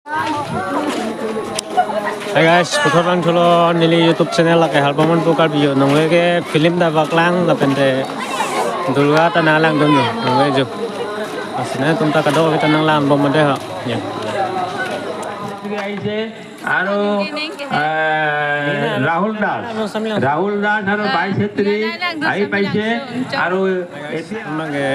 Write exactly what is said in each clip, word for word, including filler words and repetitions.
Hi guys, puthot vangthulo neli YouTube channel lake Halpamon Pu Karbi yo. Nongle ke film ta paklang lapen te Durga ta nanglangdun yo. Nongle jo. Asina tum ta kadokave ta nanglangdun bomde ha. Ya. আৰু, এ, ৰাহুল দাস, ৰাহুল দাস আৰু বাইছ ছেত্ৰী আহি পাইছে। আৰু এতিয়া আপোনালোকে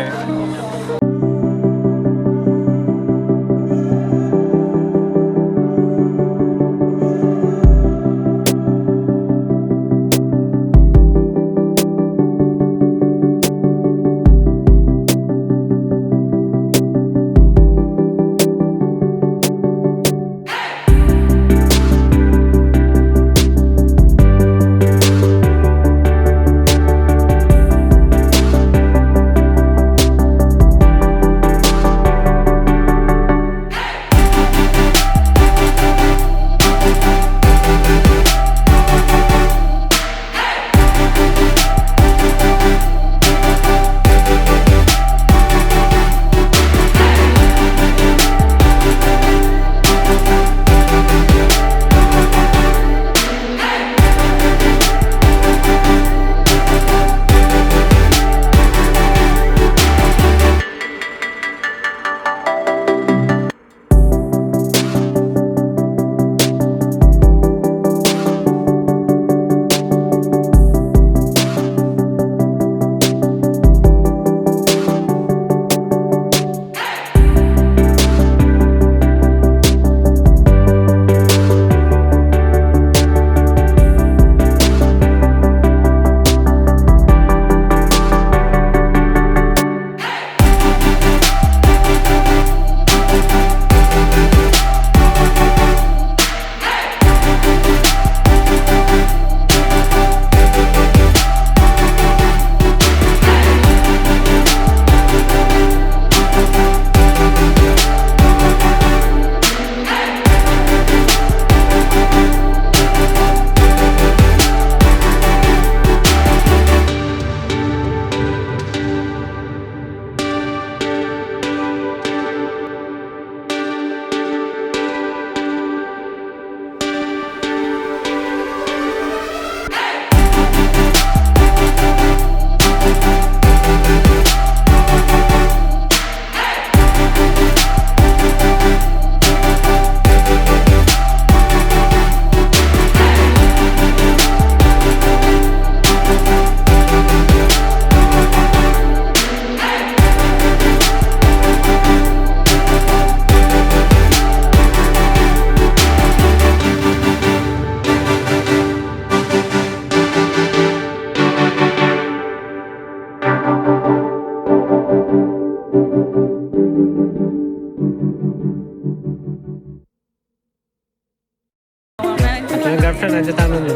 Ato girlfriend aja tanglo ni.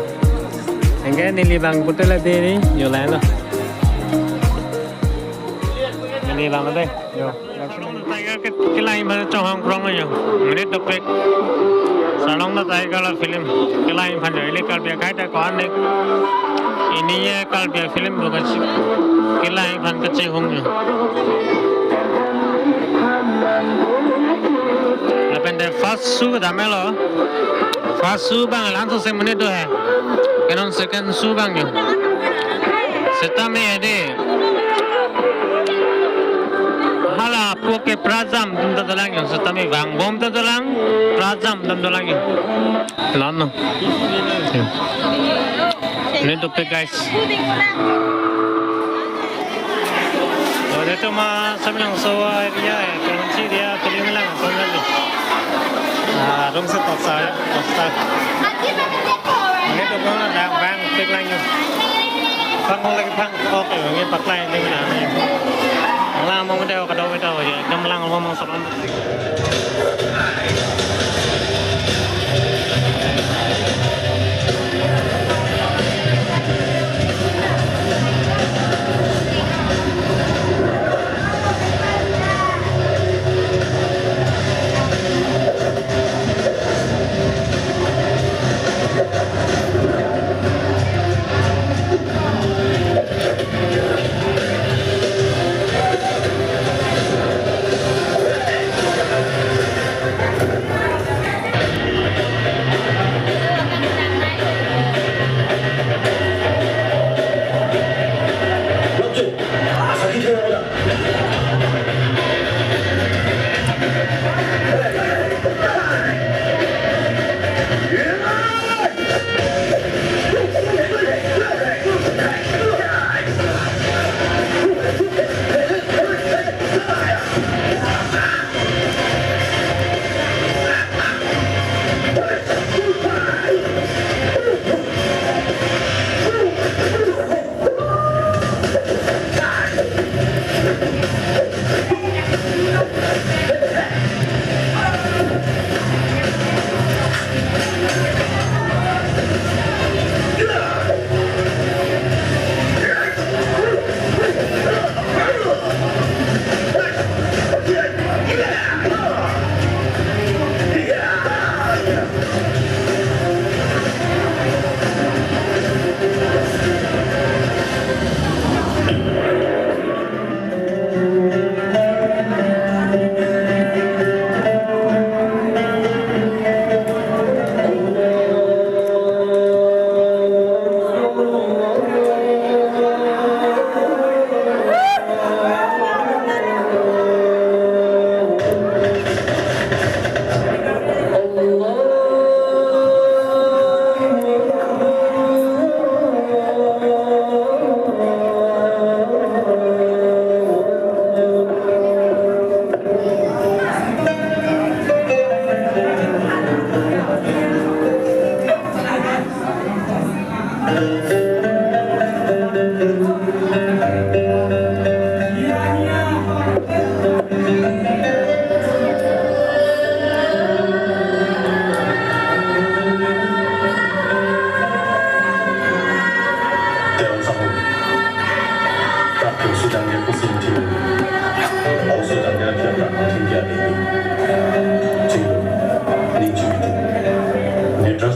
Anke neli bang putu la dei ni, yo lailo. Neli bang dei, yo. Tiger ke, kelang aphan chonghong krong yo. Monit dopik. Sarlong the Tiger la film kelang aphan yo. Ili Karbi akhai ta ko-an nek. Ini ye Karbi film bukan si. Kelang aphan kachehong yo. Lapen te first show damlo. First show bang langso se monit do he. Ke non second show bang yo. Setame ade. Hala puke prajam dun ta dolang yo. Setame vangbom ta dolang. Prajam dun dolang yo. Lano. Yo. Monit dopik guys. Ode to ma Samyangso area, eh, Kronchi area, Tulimelang, Sonjali. Ah, room se toksa, toksa. Monit dopik na dang bang pik lang yo. Phang hong lagi phang, okay, ngi paklai ni na ni. Lang mo de ka do ta ho ye, dam lang mo mang sabam.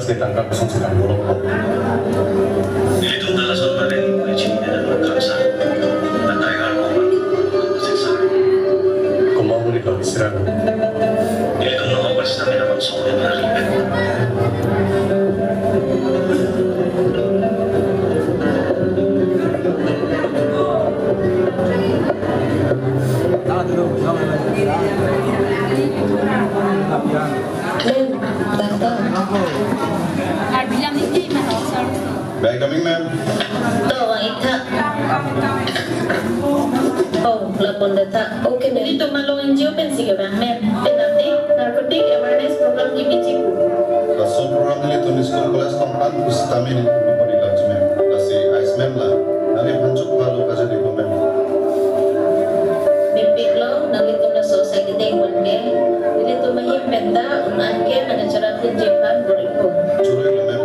Tangka kosonsi dam bolok. Ilitum ta lason paling kecil dan kamsa. Atai kan komat siksa. Komat muni kami serang. Ilitum no opas kami dapat soal yang menarik. Ma'am, datang. May I coming, ma'am? To, vang-ik tha. Oh, lapu-an tha. Okay, ma'am. Ilitum along N G O pensi kevang, ma'am. Penang narcotic awareness program kipi chipu. Laso program ilitum school college along an pusitame nelitum puri lagi, ma'am. Lasi ais ma'am la, nangliphan chokpha lo kajadi ko, ma'am. Mepik lo, nanglitum laso asai kedeng wan ke, ilitum ahin penta un-an ke nangkacharap dunji aphan bor-ipo. Churoi lo, ma'am.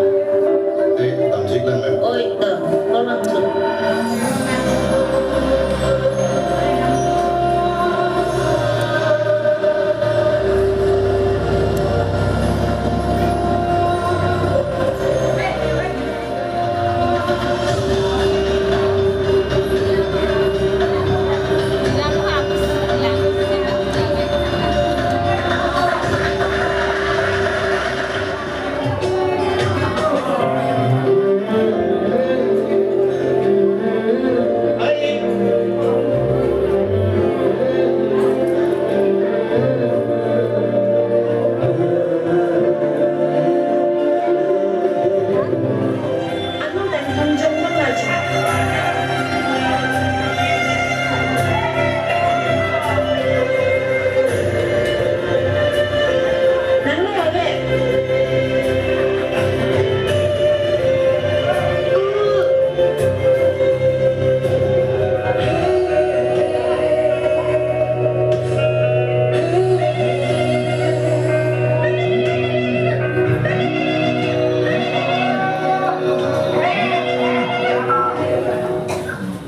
Te, damjik lang, ma'am. Oi, dam, kolang chu.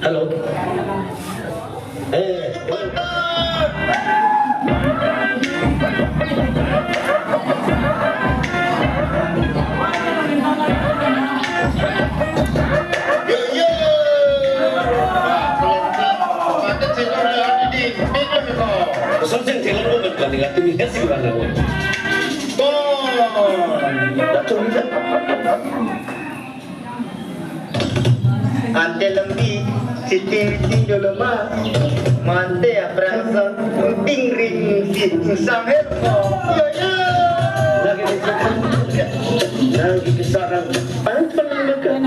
Hello. Eh. Yo, yo. Kosonsi theklong ko, kan tinggal tumi kasi ko na ko. Ko. Dak tumi ka. Ante lambi, siti ting dolo ma. Mante aphrang sang, ting ring, siti sang her. Lagi di sana. Lagi ke sana. Paling paling dekat.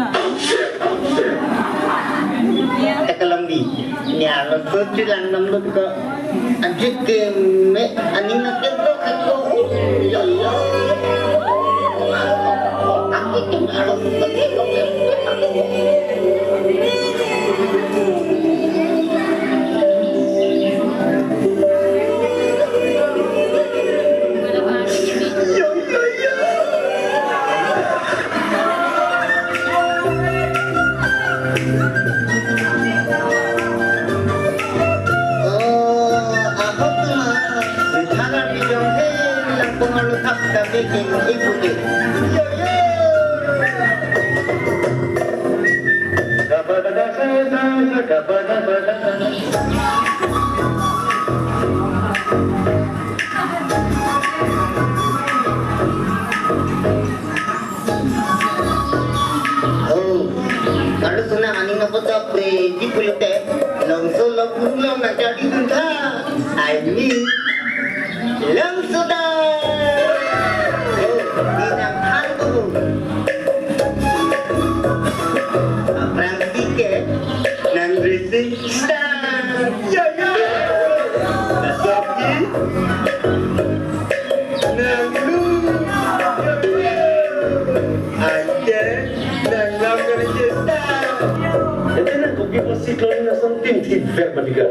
Teka lambi. Ni alo so chilang nam lo ko. Ajit ke me aning na ke to ke to. Ya, ya. Ya, ya, ya. Oh, ahok ma. Tharan bijong he lang pengalu thap tapi king ibu ke. Yo, yo. Oh, kalau senang aning apa tu apa di pulote, langsung lo pulang nak jadi tentang. I mean, langsung dah. Oh, di nang hantu. Aphrang tiket, nang racing star. Ya, ya. Nasoki. Nang lu. Ante, nang lam nang racing star. Ante nang kopi masih kalau nang something tidak berdiga.